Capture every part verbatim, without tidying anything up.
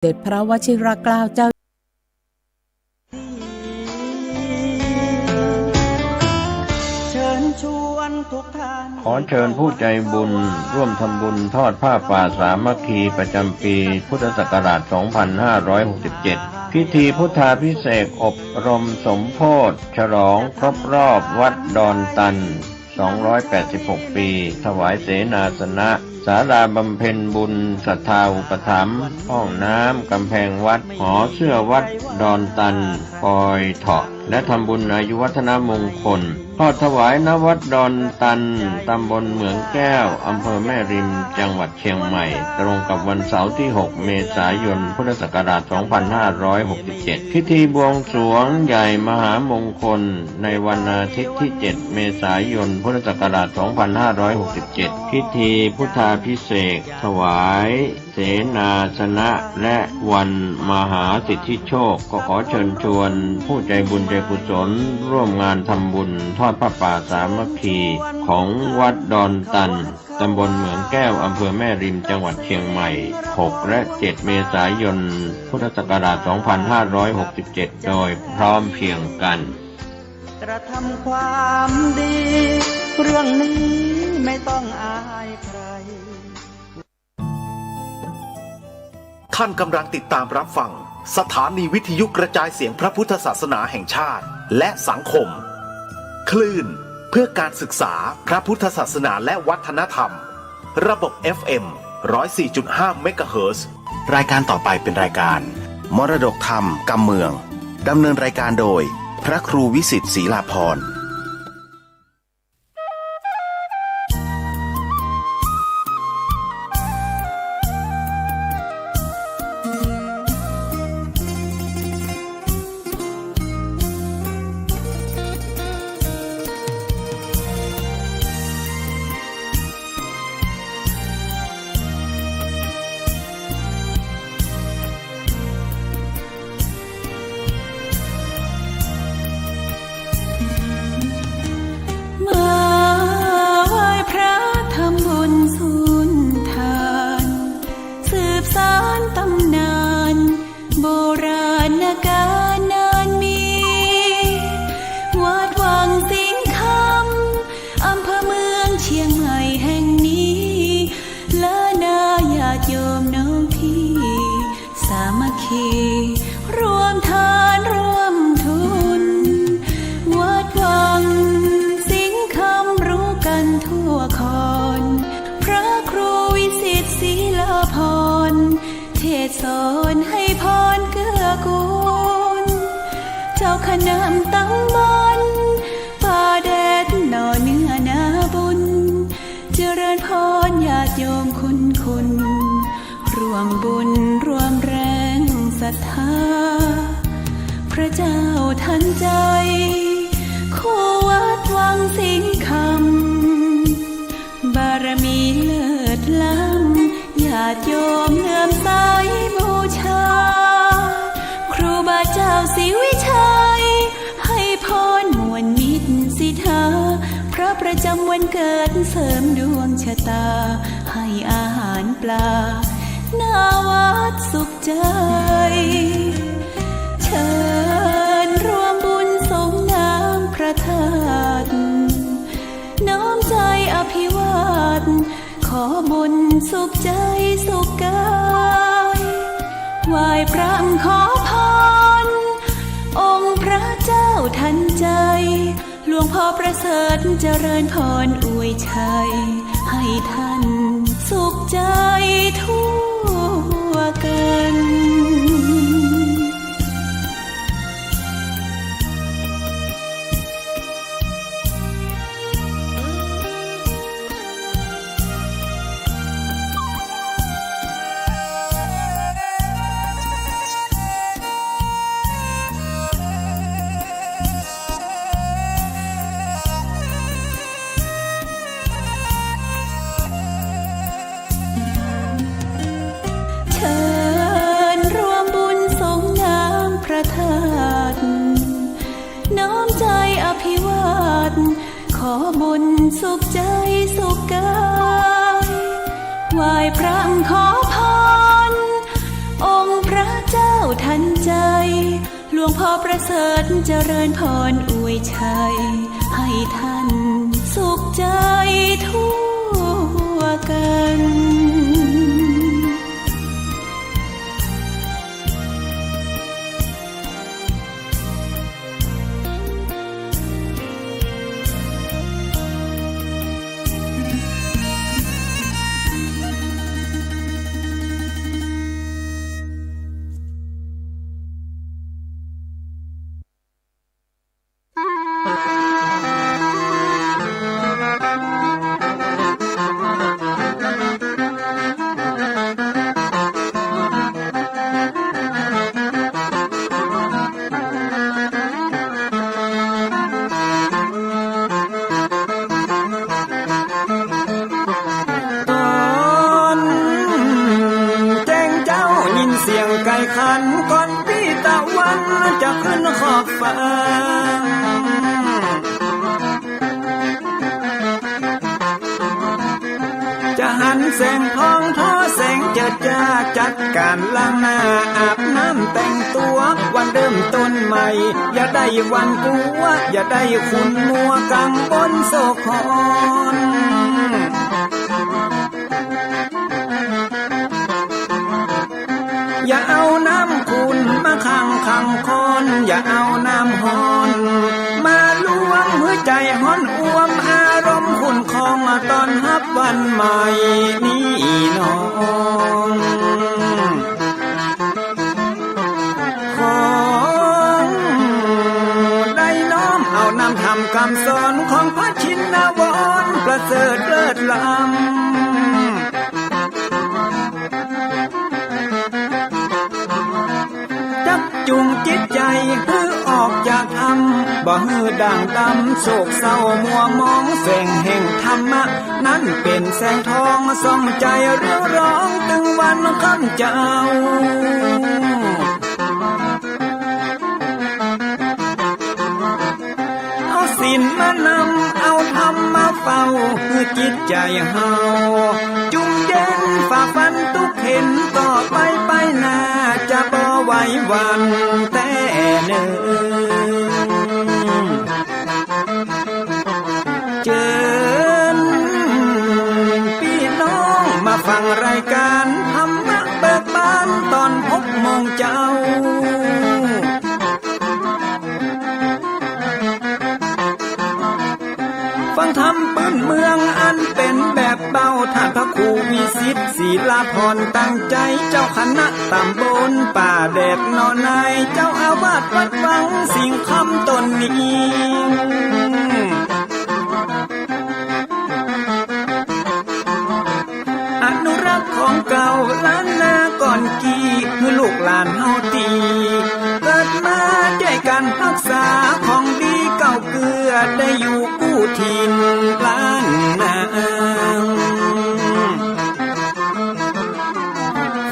เด็จพระวชิรเกล้าเจ้า เชิญชวนทุกท่าน ขอเชิญผู้ใจบุญร่วมทำบุญทอดผ้าป่าสามัคคีประจำปีพุทธศักราชสองพันห้าร้อยหกสิบเจ็ด พิธีพุทธาภิเษกอบรมสมโภช ฉลองครบรอบวัดดอนตัน สองร้อยแปดสิบหกปี ถวายเสนาสนะ ศาลาบำเพ็ญบุญศรัทธาอุปถัมภ์ ห้องน้ำ กำแพงวัด หอเสื้อวัดดอนตัน ปอยเถาะ และทำบุญอายุวัฒนมงคล ทอดถวาย ณ วัดดอนตัน ตำบลเหมืองแก้ว อำเภอแม่ริม จังหวัดเชียงใหม่ ตรงกับวันเสาร์ที่หกเมษายน พุทธศักราชสองพันห้าร้อยหกสิบเจ็ด พิธีบวงสรวงใหญ่มหามงคล ในวันอาทิตย์ที่เจ็ดเมษายน พุทธศักราชสองพันห้าร้อยหกสิบเจ็ด พิธีพุทธาภิเษก ถวายเสนาสนะ และวันมหาสิทธิโชค ก็ขอเชิญชวนผู้ใจบุญใจกุศลร่วมงานทำบุญทอดผ้าป่าสามัคคีของวัดดอนตัน ตำบลเหมืองแก้ว อำเภอแม่ริม จังหวัดเชียงใหม่ หกและเจ็ดเมษายน พุทธศักราชสองพันห้าร้อยหกสิบเจ็ด โดยพร้อมเพรียงกัน กระทำความดี เรื่องนี้ไม่ต้องอายใคร ท่านกำลังติดตามรับฟังสถานีวิทยุกระจายเสียงพระพุทธศาสนาแห่งชาติและสังคม คลื่นเพื่อการศึกษาพระพุทธศาสนาและวัฒนธรรม ระบบ เอฟเอ็ม ร้อยสี่จุดห้า เมกะเฮิรตซ์ รายการต่อไปเป็นรายการมรดกธรรมกำเมือง ดำเนินรายการโดยพระครูวิสิทธิ์ ศรีลาภรณ์ มาไหว้พระทำบุญสุนทาน สืบสานตำนานโบราณกาลนานมี วัดวังสิงห์คำ อำเภอเมืองเชียงใหม่แห่งนี้ และนาญาติโยมน้องพี่ สามัคคีร่วมทานร่วมทุน วัดวังสิงห์คำรู้กันทั่วคอน พระครูวิสิทธิ์ ศรีลาภรณ์ เทศน์สอนให้พรเกื้อกูล เจ้าคณะตำบลป่าแดดหน่อเนื้อนาบุญ เจริญพรญาติโยมคุณคุณ ร่วมบุญร่วมแรงศรัทธา พระเจ้าทันใจ คู่วัดวังสิงห์คำ บารมีเลิศล้ำ ญาติโยมเลื่อมใสบูชา ครูบาเจ้าศรีวิชัย ให้พรมวลมิตรสิทธา พระประจำวันเกิดเสริมดวงชะตา ให้อาหารปลา หน้าวัดสุขใจ เชิญร่วมบุญสงน้ำพระธาตุ น้อมใจอภิวาท ขอบุญสุขใจสุขกาย ไหว้พระขอพร องค์พระเจ้าทันใจ หลวงพ่อประเสริฐเจริญพรอวยชัย ให้ท่านสุขใจทั่วกัน ทันใจ หลวงพ่อประเสริฐเจริญพรอวยชัย ให้ท่านสุขใจทั่วกัน ต๋อนแจ้งเจ๊ายินเสียงไก่ขัน ก่อนปี้ตะวันจะขึ้นขอบฟ้า จะหันแสงทองทอแสงเจิดจ้า จัดก๋านล้างหน้าอาบน้ำแต่งตั๋ว วันเริ่มต้นใหม่ อย่าได้หวาดกลัว อย่าได้ขุ่นมัวกังวลโศกหอน อย่าเอาน้ำขุ่นมาขังขังคอน อย่าเอาน้ำฮ้อนมาลวง หื้อใจ๋ฮ้อนอ่วม อารมณ์ขุ่นคอง มาต้อนฮับวันใหม่นี้น้อง ขอได้น้อมเอานำธรรมกำสอน ของพระชินวรประเสริฐเลิศล้ำ จักจูงจิตใจ๋หื้อออกจากถ้ำ บ่หื้อด่างดำโศกเศร้ามัวหมอง แสงแห่งธรรมะนั้นเป๋นแสงทอง ส่องใจ๋เรืองรอง ตึงวันค่ำเจ๊า เอาศีลมานำ เอาธรรมมาเฝ้า หื้อจิตใจ๋เฮาจุ่มเย็น ฝ่าฟันตุ๊กเข็ญ ต่อไปไปหน้า จะบ่ไหวหวั่นแต๊เน่อ เจิญปี้น้องมาฟังรายก๋านธรรมะเบิกบาน ต๋อนหกโมงเจ๊า ฟังธรรมปื้นเมืองอันเป๋นแบบเบา ท่านพระครูวิสิทธิ์ ศิลาพร ตั้งใจ๋ เจ้าคณะต๋ำบลป่าแดดหนอใน เจ้าอาวาสวัดวังสิงห์คำต๋นนี้ อนุรักษ์ของเก่าล้านนาก่อนกี้ หื้อลูกหลานเฮาตี้เกิดมา จ้วยกั๋นฮักษาของดีเก่าเกื้อ ได้อยู่กู้ถิ่นล้านนา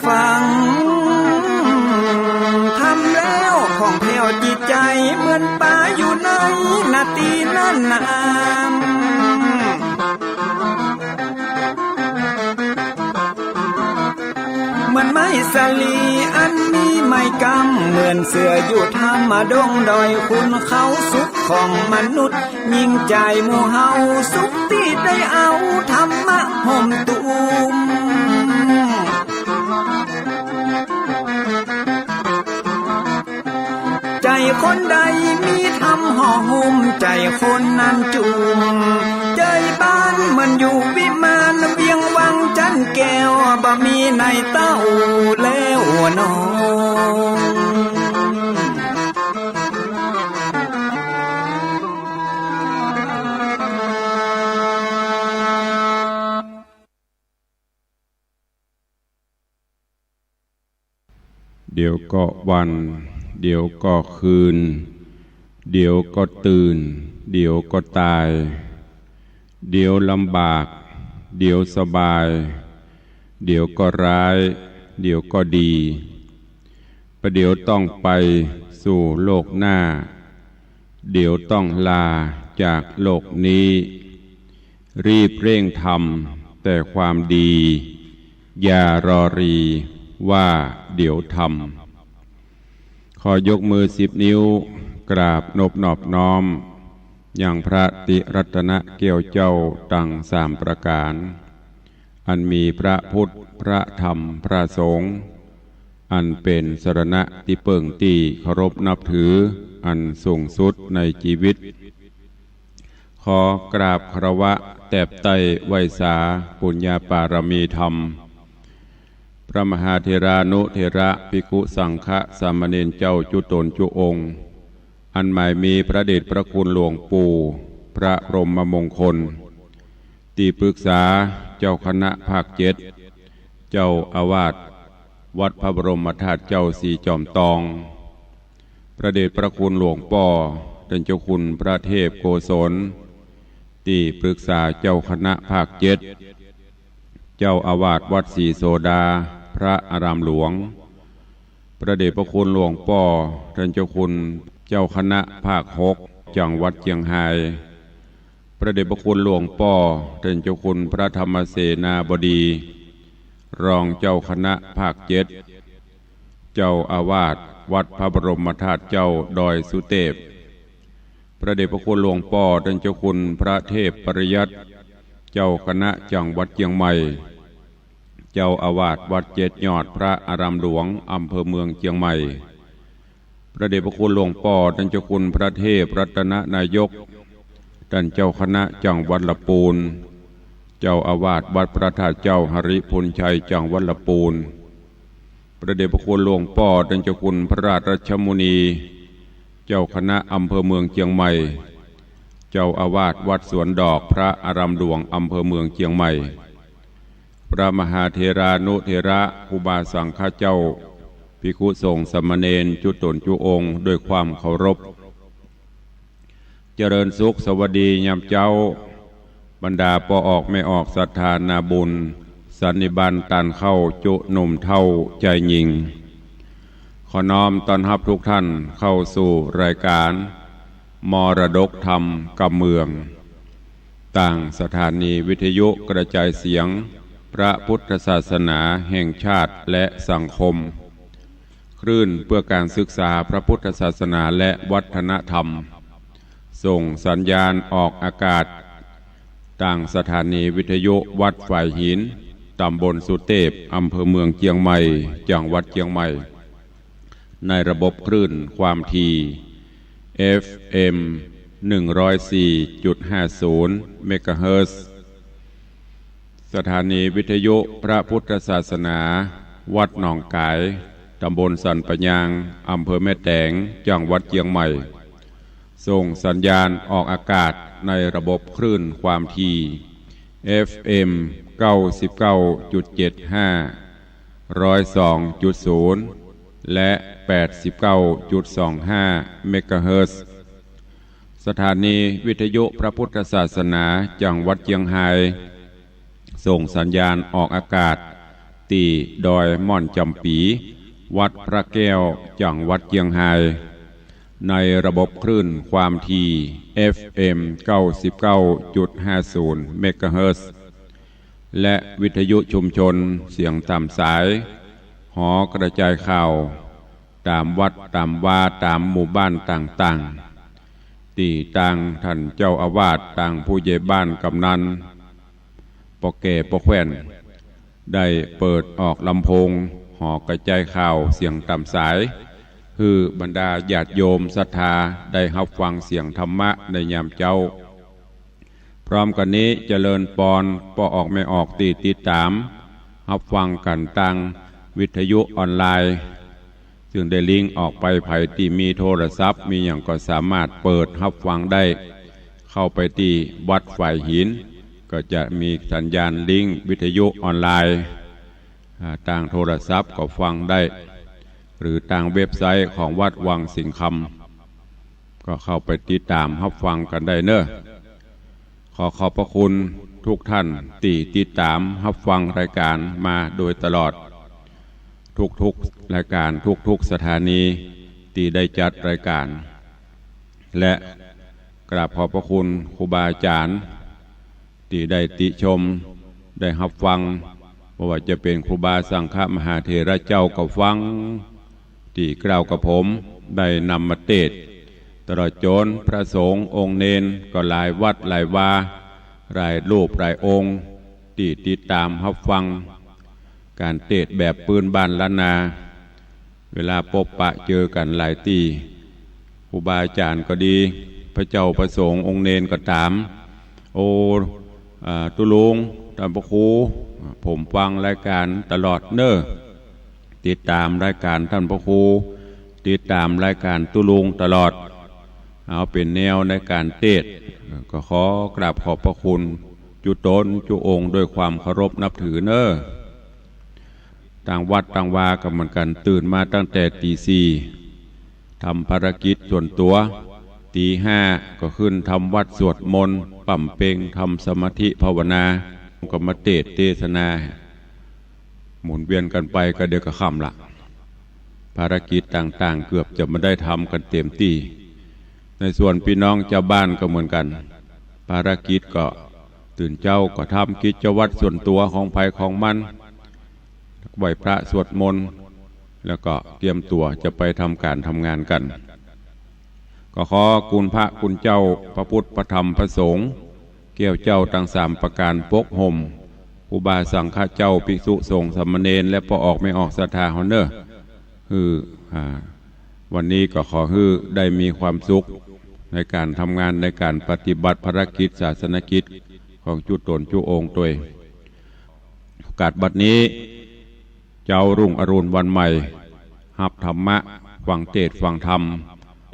ฟังธรรมแล้วผ่องแผ้วจิตใจ๋ เหมือนป๋าอยู่ในนาตี้นั้นนา เหมือนไม้สาลีอันมีไม้กำ เหมือนเสื้ออยู่ถ้ำดงดอยขุนเขา สุขของมนุษย์ยิ่งใจ๋หมู่เฮา สุขตี้ได้เอาธรรมะห่มตุ้ม ใจ๋คนใดมีธรรมห่อหุ้ม ใจ๋คนนั้นจุ่ม ใจ๋บ้านเหมือนอยู่วิมาน เวียงวังจันทน์แก้ว บ่มีในเต้าแล้วน้อง เดี๋ยวก็วัน เดี๋ยวก็คืน เดี๋ยวก็ตื่น เดี๋ยวก็ตาย เดี๋ยวลำบาก เดี๋ยวสบาย เดี๋ยวก็ร้าย เดี๋ยวก็ดี ประเดี๋ยวต้องไปสู่โลกหน้า เดี๋ยวต้องลาจากโลกนี้ รีบเร่งทำแต่ความดี อย่ารอรีว่าเดี๋ยวทำ ขอยกมือสิบนิ้ว กราบนบนอบน้อม ยังพระติรัตนแก้วเจ้าตังสามประก๋าน อันมีพระพุทธ พระธรรม พระสงฆ์ อันเป๋นสรณะตี้เปิ้งตี้เคารพนับถือ อันสูงสุดในจีวิต ขอกราบคารวะแตบไต้ไหว้สาปุญญาปารมีธรรม พระมหาเถรานุเถระ ภิกขุสังฆะ สามเณรเจ้าจุ๊ต๋นจุ๊องค์ อันหมายมีพระเดชพระคุณหลวงปู่ พระพรหมมงคล ตี้ปรึกษาเจ้าคณะภาคเจ็ด เจ้าอาวาสวัดพระบรมธาตุเจ้าสีจอมตอง พระเดชพระคุณหลวงป้อต้านเจ้าคุณพระเทพโกศล ตี้ปรึกษาเจ้าคณะภาคเจ็ด เจ้าอาวาสวัดศรีโสดา พระอารามหลวง พระเดชพระคุณหลวงป้อต้านเจ้าคุณเจ้าคณะภาคหก จังหวัดเจียงฮาย พระเดชพระคุณหลวงป้อต้านเจ้าคุณพระธรรมเสนาบดี รองเจ้าคณะภาคเจ็ด เจ้าอาวาสวัดพระบรมธาตุเจ้าดอยสุเตพ พระเดชพระคุณหลวงป้อต้านเจ้าคุณพระเทพปริยัติ เจ้าคณะจังหวัดเจียงใหม่ เจ้าอาวาสวัดเจ็ดยอดพระอารามหลวง อำเภอเมืองเจียงใหม่ พระเดชพระคุณหลวงป้อต้านเจ้าคุณพระเทพรัตนนายก ต้านเจ้าคณะจังหวัดละปูน เจ้าอาวาสวัดพระธาตุเจ้าหริภุญชัยจังหวัดละปูน พระเดชพระคุณหลวงป้อต้านเจ้าคุณพระราชรัชมุนี เจ้าคณะอำเภอเมืองเจียงใหม่ เจ้าอาวาสวัดสวนดอกพระอารามหลวง อำเภอเมืองเจียงใหม่ พระมหาเถรานุเถระ ครูบาสังฆะเจ้า ภิกขุสงฆ์สามเณรจุ๊ต๋นจุ๊องค์ ด้วยความเคารพ เจริญสุขสวัสดียามเจ๊า บรรดาป้อออกแม่ออกศรัทธานาบุญ สันนิบาตต้านเข้าจุ๊หนุ่มเฒ่าจายญิง ขอน้อมต้อนฮับทุกท่านเข้าสู่รายการมรดกธรรมกำเมือง ตางสถานีวิทยุกระจายเสียงพระพุทธศาสนาแห่งชาติและสังคม คลื่นเพื่อการศึกษาพระพุทธศาสนาและวัฒนธรรม ส่งสัญญาณออกอากาศ ตางสถานีวิทยุวัดฝายหิน ตำบลสุเตพ อำเภอเมืองเจียงใหม่ จังหวัดเจียงใหม่ ในระบบคลื่นความถี่ เอฟเอ็ม หนึ่งร้อยสี่จุดห้าศูนย์ เมกะเฮิรตซ์ สถานีวิทยุพระพุทธศาสนา วัดหนองก๋าย ตำบลสันป่ายาง อำเภอแม่แตง จังหวัดเจียงใหม่ ส่งสัญญาณออกอากาศในระบบคลื่นความถี่ เอฟเอ็ม เก้าสิบเก้าจุดเจ็ดห้า ร้อยสองจุดศูนย์ และ แปดสิบเก้าจุดสองห้า เมกะเฮิรตซ์ สถานีวิทยุพระพุทธศาสนาจังหวัดเจียงฮาย ส่งสัญญาณออกอากาศตี้ดอยม่อนจ๋ำปี๋ วัดพระแก้ว จังหวัดเจียงฮาย ในระบบคลื่นความถี่ เอฟเอ็ม เก้าสิบเก้าจุดห้าศูนย์ เมกะเฮิรตซ์ และวิทยุชุมชนเสียงต๋ามสาย หอกระจายข่าว ต๋ามวัดต๋ามวา ต๋ามหมู่บ้านต่างๆ ตี้ตางต้านเจ้าอาวาส ตางผู้ใหญ่บ้าน กำนัน ป้อแก่ป้อแคว่น ได้เปิดออกลำโพง หอกระจายข่าวเสียงต๋ามสาย หื้อบรรดาญาติโยมศรัทธาได้ฮับฟังเสียงธรรมะในยามเจ๊า พร้อมกั๋นนี้เจริญปอนป้อออกแม่ออกตี้ติดต๋ามฮับฟังกั๋นตางวิทยุออนไลน์ ซึ่งได้ลิงก์ออกไป ใผตี้มีโทรศัพท์มีหยังก็สามารถเปิดฮับฟังได้ เข้าไปตี้วัดฝายหิน ก็จะมีสัญญาณลิงก์วิทยุออนไลน์ อ่า ตางโทรศัพท์ก็ฟังได้ หรือตางเว็บไซต์ของวัดวังสิงห์คำ ก็เข้าไปติดต๋ามฮับฟังกั๋นได้เน่อ ขอขอบพระคุณทุกท่านตี้ติดต๋ามฮับฟังรายก๋านมาโดยตลอด ทุกๆรายก๋าน ทุกๆสถานีตี้ได้จัดรายก๋าน และกราบขอบพระคุณครูบาอาจ๋ารย์ตี้ได้ติชม ได้ฮับฟัง บ่ว่าจะเป๋นครูบาสังฆะมหาเถระเจ้าก็ฟัง ตี้เกล้ากับผมได้นำมาเตสน์ ตลอดจ๋นพระสงฆ์องค์เณรก็หลายวัดหลายวา หลายรูปหลายองค์ ตี้ติดต๋ามฮับฟังก๋านเตสน์แบบปื้นบ้านล้านนา เวลาปบปะเจอกั๋นหลายตี้ ครูบาอาจ๋ารย์ก็ดี พระเจ้าพระสงฆ์องค์เณรก็ต๋าม โอ้ อ่า ตุ๊ลุง ต้านพระครู ผมฟังรายก๋านตลอดเน่อ ติดต๋ามรายก๋านต้านพระครู ติดต๋ามรายก๋านตุ๊ลุงตลอด เอาเป๋นแนวในก๋านเตสน์ ก็ขอกราบขอบพระคุณจุ๊ต๋นจุ๊องค์ด้วยความเคารพนับถือเน่อ ต่างวัดต่างวาก็เหมือนกั๋น ตื่นมาตั้งแต่ตี๋สี่ ทำภารกิจส่วนตั๋ว ตี๋ห้าก็ขึ้นทำวัตรสวดมนต์ ป๋ำเป็ง ทำสมาธิภาวนา ก็มาเตสน์เตสนา หมุนเวียนกั๋นไป ก็เดี๋ยวก็ค่ำละ ภารกิจต่างๆ เกือบจะบ่ได้ทำกั๋นเต๋มตี้ ในส่วนปี้น้องจาวบ้านก็เหมือนกั๋น ภารกิจก็ตื่นเจ๊าก็ทำกิจวัตรส่วนตั๋วของใผของมัน ไหว้พระสวดมนต์ แล้วก็เตรียมตั๋วจะไปทำก๋านทำงานกั๋น ก็ขอคุณพระคุณเจ้า พระพุทธ พระธรรม พระสงฆ์ แก้วเจ้าตังสามประก๋านปกห่ม ครูบาสังฆะเจ้า ภิกษุสงฆ์สามเณร และป้อออกแม่ออกศรัทธาเฮาเน่อ หื้อ อ่า วันนี้ก็ขอหื้อได้มีความสุขในก๋านทำงาน ในก๋านปฏิบัติภารกิจศาสนกิจของจุ๊ต๋นจุ๊องค์ตวย โอกาสบัดนี้ เจ๊ารุ่งอรุณวันใหม่ ฮับธรรมะ ฟังเตสน์ฟังธรรม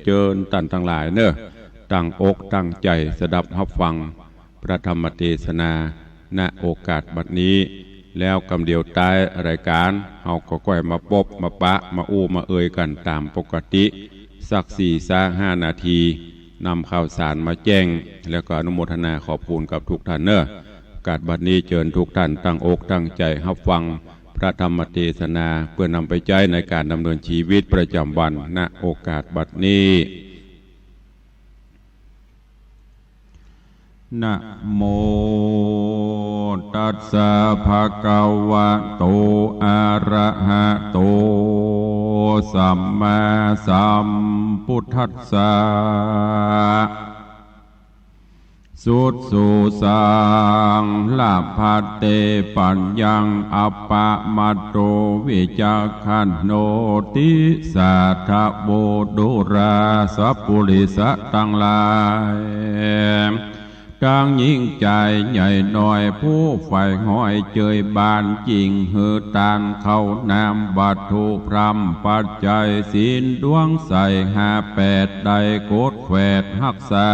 เจิญต้านตังหลายเน่อ ตั้งอกตั้งใจ๋สดับฮับฟังพระธรรมเตสนา ณ โอกาสบัดนี้ แล้วกำเดียวต๊ายรายก๋าน เฮาก็ก้อยมาปบมาปะ มาอู้มาเอยกั๋นต๋ามปกติ สักสี่ซะห้านาที นำข่าวสารมาแจ้ง แล้วก็อนุโมทนาขอบคุณกับทุกท่านเน่อ โอกาสบัดนี้เจิญทุกท่านตั้งอกตั้งใจ๋ฮับฟังพระธรรมเตสนา เปื้อนำไปใจ๊ในก๋านดำเนินจีวิตประจ๋ำวัน ณ โอกาสบัดนี้ นะโมตัสสะภะคะวะโต อะระหะโต สัมมาสัมพุทธัสสะ สุดสูสัง ละภัตเต ปัญญัง อัปปะมัตโต วิจักขันโน ติสาทะโว ดูราสะปุริสะตังหลาย ตังญิงจายใหญ่น้อย ผู้ใฝ่ฮอยเจยบาน จิ่งหื้อตานข้าวน้ำวัตถุพร่ำปัจจัย ศีลดวงใสห้าแปด ได้กดแขวดฮักษา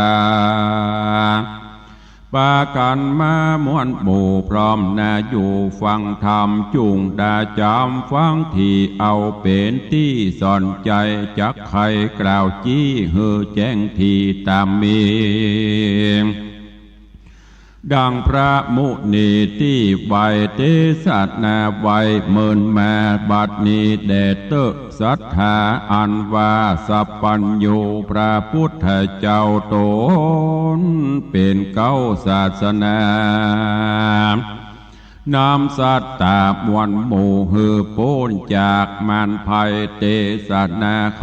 ปากั๋นมาม่วนหมู่พร้อมหน้าอยู่ฟังธรรม จุ่งดาจ๋ำฟังตี้เอาเป๋นตี้สอนใจ๋ จักไขกล่าวจี้หื้อแจ้งตี้ต๋ามมี ดังพระมุนีตี้ไหว้เตสนาไว้เมินมา บัดนี้แด่เต๊อะ ศรัทธาอันว่าสัพพัญญูพระพุทธเจ้าต๋นเป๋นเก๊าศาสนา นำสัตตาม่วนหมู่หื้อป๊นจากมารภัย เตสนาไข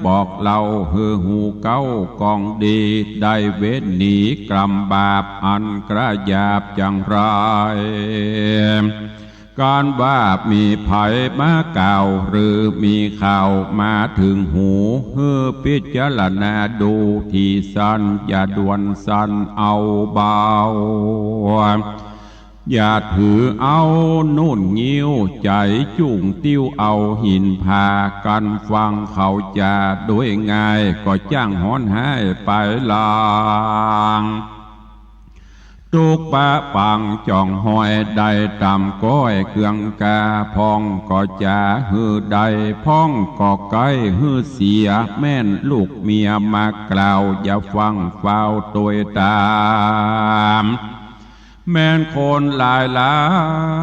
บอกเล่าหื้อฮู้เก๊ากองดี ได้เว้นหนีกรรมบาปอันกระหยาบจังไร ก๋านว่ามีใผมากล่าว หรือมีข่าวมาเถิงหู หื้อพิจารณาดูตี้สั้น อย่าด่วนสั้นเอาเบา อย่าถือเอานุ่นงิ้ว ใจ๋จุ่งติ้วเอาหินผา กั๋นฟังเขาจ๋าโดยง่าย ก็จ้างฮ้อนฮ้ายไปหลัง ตุ๊กปะปังจ่องฮอยได้ต๋ามก้อยเคืองกา พ่องก็จ๋าหื้อได้ พ่องก็ใก้หื้อเสีย แม่นลูกเมียมากล่าว อย่าฟั่งฟ้าวตวยต๋าม แม่นคนหลายหลา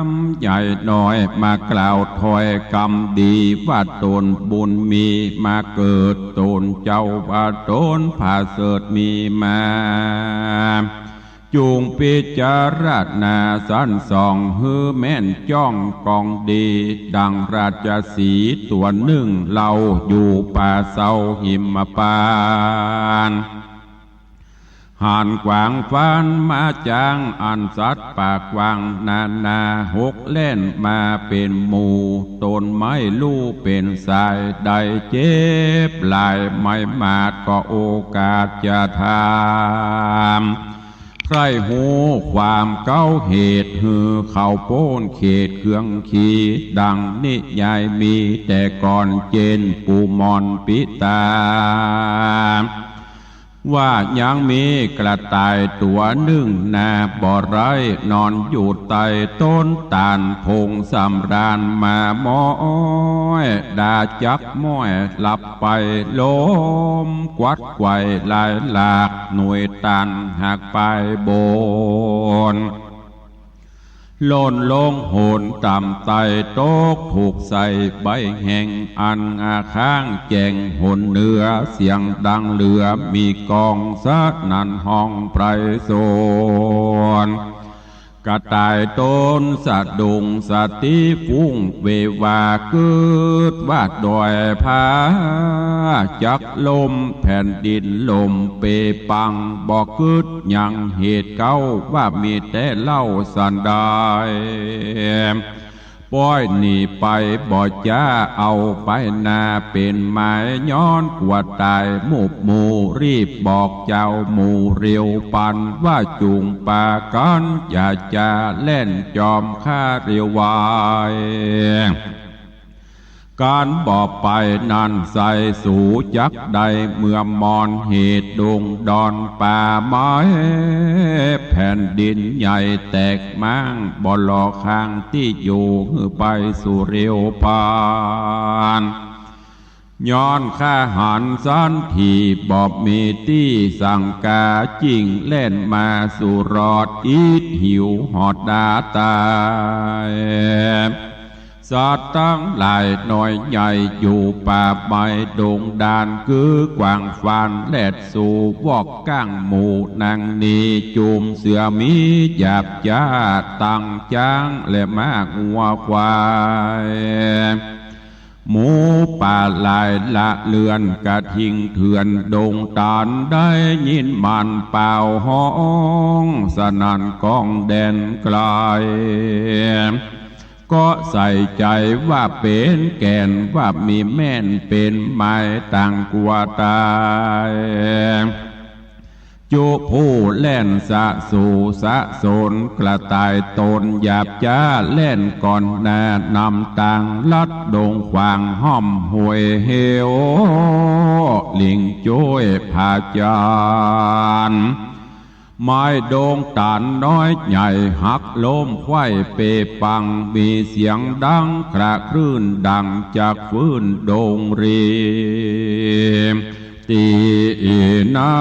มใหญ่น้อยมากล่าวถ้อยกำดี ว่าต๋นบุญมีมาเกิด ต๋นเจ้าว่าต๋นผาเสริฐมีมา จุ่งปิจารณาสันส่องหื้อแม่นจ้องกองดี ดังราชสีห์ตั๋วนึ่งเล่าอยู่ป่าเซาหิมปานต์ หันกวางฟานมาจ๋าง อันสัตว์ป่ากว้างนานาหกแล่นมาเป๋นหมู่ ตนไม่ฮู้เป๋นสาย ได้เจ็บหลายไม่หมาด ก็โอกาสจะถาม ใคร่ฮู้ความเก๊าเหตุ หื้อเขาป๊นเขตเคืองขี ดังนิยายมีแต่ก่อน เจนปู่หม่อนปิตา ว่ายังมีกระต่ายตั๋วนึ่งนา บ่ไร้นอนอยู่ใต้ต้นตาล ผงสำราญมาม้อย ดาจักม้อยหลับไป ลมกวัดไกวหลายหลาก หน่วยตาลหักปลายบน หล่นลงหนต่ำไต้ ตกถูกใส่ใบแห้ง อันอาข้างแจ้งหนเหนือ เสียงดังเหลือมีกอง สนั่นฮ้องไพรสน กระต่ายตนสะดุ้ง สติฟุ้งเววา กึ๊ดว่าดอยผาจักล่ม แผ่นดินล่มเปปัง บ่กึ๊ดยังเหตุเก๊า ว่ามีแต่เล่าสันดาน ป้อยหนีไปบ่จ๊า เอาไปนาเป๋นหมาย ย้อนกั๋วต๋ายหมู่หมู่ รีบบอกเจ้าหมู่เร็วปัน ว่าจุ่งปากั๋น อย่าจะแล่นจอมข้าเร็วไว ก๋านบ่ไปนั้นไส้สูจักได้ เมื่อมอนเหตุดงดอนป่าไม้ แผ่นดินใหญ่แตกม้าง บ่หล่อข้างตี้อยู่ หื้อไปสู่เร็วปาน ย้อนข้าหันสันที บ่มีตี้สังกา จิ่งแล่นมาสู่รอด อิดหิวหอดดาต๋าย สัตว์ตังหลายน้อยใหญ่ อยู่ป่าไม้ดงดาน กื้อกวางฟานแลดสู่ วอกก้างหมู่นางนี้ จุ่มเสือหมีหยาบจ๊า ตังจ๊างและม้างัวควาย หมูป่าหลายละเลือน กระทิงเถื่อนดงตาล ได้ยินมันป่าวฮ้อง สนั่นก้องแดนไกล ก็ใส่ใจ๋ว่าเป๋นแก่น ว่ามีแม่นเป๋นหมาย ต่างกั๋วต๋าย จุผู้แล่นสะสู่สะสน กระต่ายตนหยาบจ๊า แล่นก่อนหน้านำตาง ลัดดงขวางห้อมห้วยเหว ลิงจ้วยผาจาน ไม้ดงตาลน้อยใหญ่ หักล้มไขว้เปปัง มีเสียงดังคระครื้น ดังจักฟื้นดงรี ตี้นั้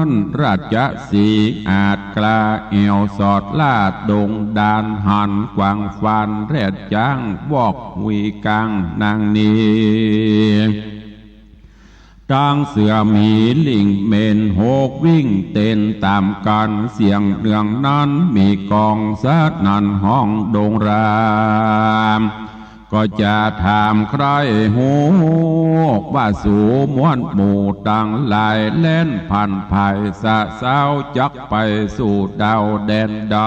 นราชสีห์อาจกล้า แอ่วสอดล่าดงดาน หันกวางฟานแลดจ๊าง วอกหุยก้างนางนี้ ตังเสือหมีลิงเม่นหกวิ่งเต้นต๋ามกั๋น เสียงเนืองนั้นมีกอง สนั่นฮ้องดงราม ก็จะถามใคร่ฮู้ ว่าสูมวลหมู่ตังหลาย แล่นผ่านภายสะเซ้า จักไปสู่ดาวแดนใด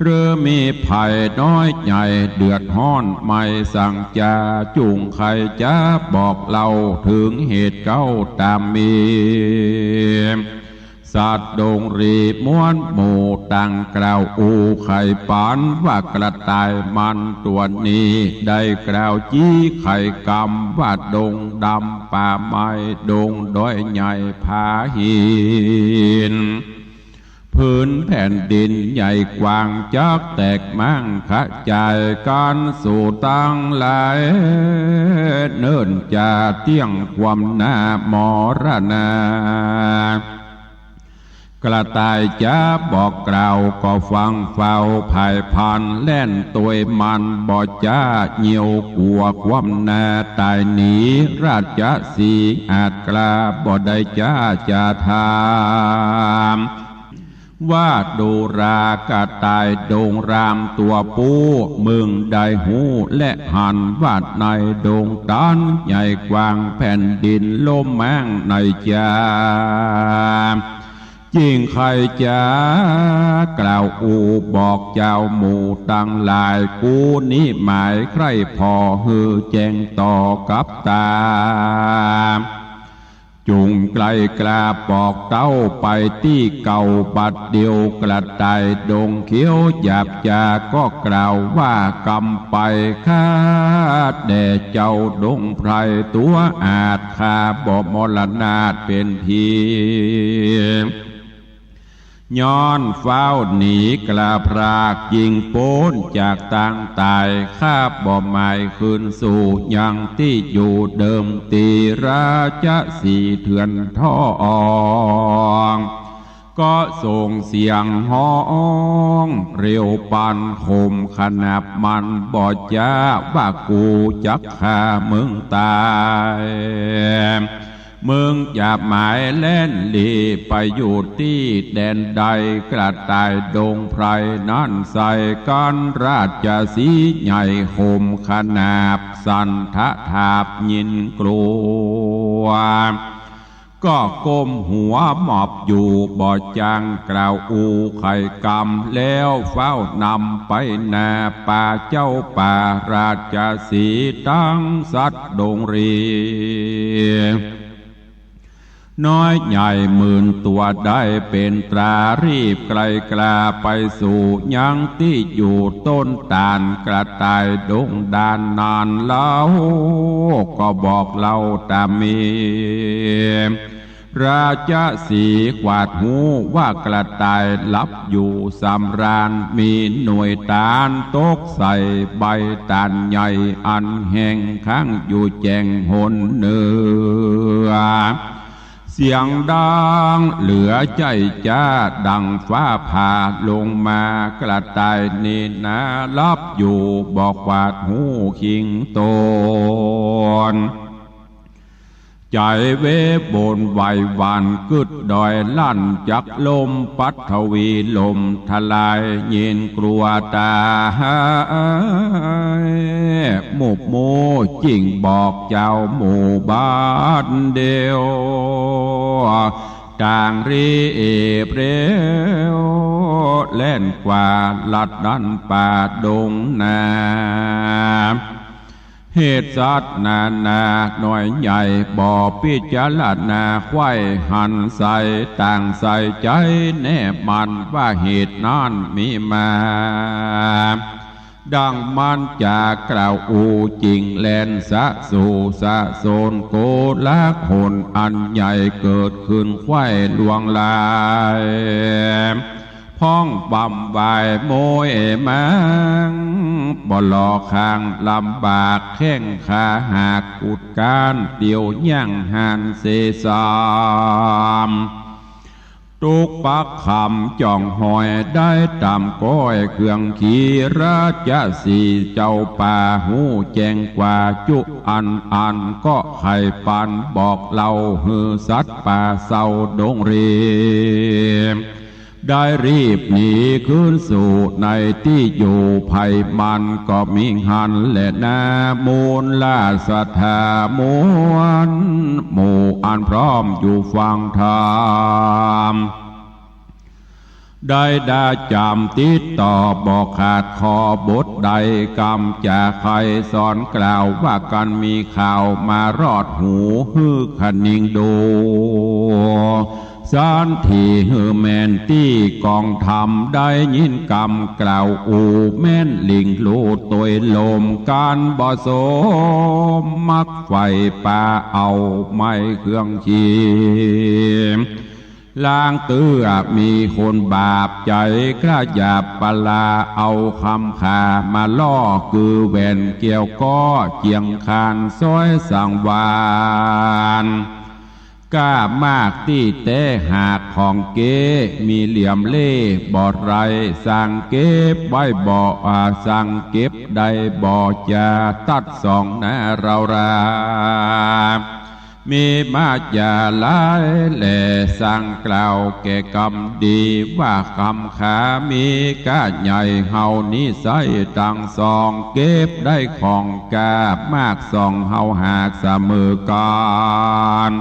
หรือมีภัยน้อยใหญ่เดือดฮ้อน ไม่สังจา จุ่งใค่จะบอกเล่า เถิงเหตุเก๊าต๋ามมี สัตว์ดงรีมวลหมู่ต่างกล่าวอู้ไขปัน ว่ากระต่ายมันตั๋วนี้ ได้กล่าวจี้ไขกำ ว่าดงดำป่าไม้ ดงดอยใหญ่ผาหิน ผืนแผ่นดินใหญ่กว้าง จักแตกม้างขะจายกั๋น สูตังหลายเนิ่นจะเตี้ยงความหน้ามรณา กระต่ายจ๋าบอกกล่าวก็ฟังเฝ้า ผายพลันแล่นตวยมัน บ่จ๊าเยียวกั๋วความหน้า ต๋ายหนีราชสีห์อาจกล้า บ่ได้จ๊าจะถาม ว่าดูรา กระต่ายดงรามตั๋วปู้ มึงได้ฮู้และหัน ว่าในดงตันใหญ่กว้าง แผ่นดินโล่งแม้งในจ๋า จิ่งใค่จ๋ากล่าวอู้บอกเจ้าหมู่ตังหลาย กูนี้หมายใคร่ผ่อหื้อแจ้งต่อกับต๋า จุ่งไกลกล้าบอกเต้าไปตี้เก่าบัดเดี่ยว กระต่ายดงเขียวหยาบจ๋าก็กล่าวว่ากำไป ข้าแด่เจ้าดงไพรตั๋วอาจ ข้าบ่มรณาทเป๋นผี ย้อนฟ้าวหนีกล้าพราก ยิ่งป๊นจากตางต๋าย ข้าบ่หมายคืนสู่ยังตี้อยู่เดิม ตี้ราชสีห์เถื่อนทอง ก็ส่งเสียงฮ้องเร็วปานคมขนาบมัน บ่จ๊าว่ากูจักฆ่ามึงต๋าย มึงจะหมายแล่นหลีไปอยู่ตี้แดนใด กระต่ายดงไพรนั้นใส่กั๋น ราชสีห์ใหญ่คมขนาบ สั่นทะถาบยินกลัว ก็ก้มหัวหมอบอยู่บ่จ้างกล่าวอู้ไขกำ แล้วฟ้าวนำไปหน้าป่า เจ้าป่าราชสีห์ตังสัตว์ดงรี น้อยใหญ่หมื่นตั๋วได้เป๋นตรา รีบไกลกล้าไปสู่ยังตี้อยู่ต้นตาล กระต่ายดงดานนานเล่า ก็บอกเล่าต๋ามี ราชสีห์กวาดฮู้ว่ากระต่ายหลับอยู่สำราญ มีหน่วยต๋านตกใส่ใบต๋าลใหญ่ อันแห้งค้างอยู่แจ่งหนเหนือ เสียงดังเหลือใจ้จ๊าดังฟ้าผ่าลงมา กระต่ายนี้นาหลับอยู่บ่กวาดฮู้คิงต๋น ใจ๋เวบนไหวหวั่นกึ๊ดดอยลั่นจักลม ปัทวีล่มทลายยินกลัวต๋าย หมู่หมู่จิ่งบอกเจ้าหมู่บัดเดี่ยว ต่างรีบเร็วแล่นกว่าลัดดันป่าดงนา เหตุสัตว์นานาน้อยใหญ่บ่พิจารณาไขว้หันใส่ ต่างใส่ใจ๋แน่มั่นว่าเหตุนั้นมีมา ดังมันจะกล่าวอู้จิ่งแล่นสะสู่สะสนโกลาหลอันใหญ่เกิดขึ้นไขว้ลวงลาย พ้องบำวายโมยแมง บ่หล่อข้างลำบากแข้งขาหักกุดก้านเตียวย่างหันเสสาม ตุ๊กปักคำจ่องหอยได้ต๋ามก้อยเครื่องขี่ ราชสีห์เจ้าป่าฮู้แจ้งกว่าจุอันอัน ก็ไขปันบอกเล่าหื้อสัตว์ป่าเศร้าดงรี ได้รีบหนีคืนสู่ในตี้อยู่ไพร่มัน ก็มิหั้นแลนามูลราชธามวลหมู่อันพร้อมอยู่ฟังธรรม ได้ดาจ๋ำติดต่อบ่ขาดข้อบทใด กำจ๋าใค่สอนกล่าวว่ากั๋นมีข่าวมารอดหู หื้อคะนิงดู สันทีหื้อแม่นตี้กองธรรม ได้ยินกำกล่าวอู้แม่นหลิ่งลู่ตวยลม กั๋นบ่สมมักใฝ่ปาเอาไม้เครื่องขี่ ลางเตื้อมีคนบาปใจ๋กล้าหยาบปลา เอาคำขามาล่อ คือแหวนแก้วก็เจียงคานซ้อยสังวาล ก้ามากตี้แต๊หากของเก๊ มีเหลี่ยมเล่บ่ไร สั่งเก็บไว้บ่ อ่า สั่งเก็บได้บ่จา ตัดส่องนาเฮารา มีมาจาหลายแล สั่งกล่าวแก่กำดี ว่าคำขามีก้าใหญ่ เฮานี้ใส้ตังสอง เก็บได้ของก้ามากสอง เฮาหากเสมอกั๋น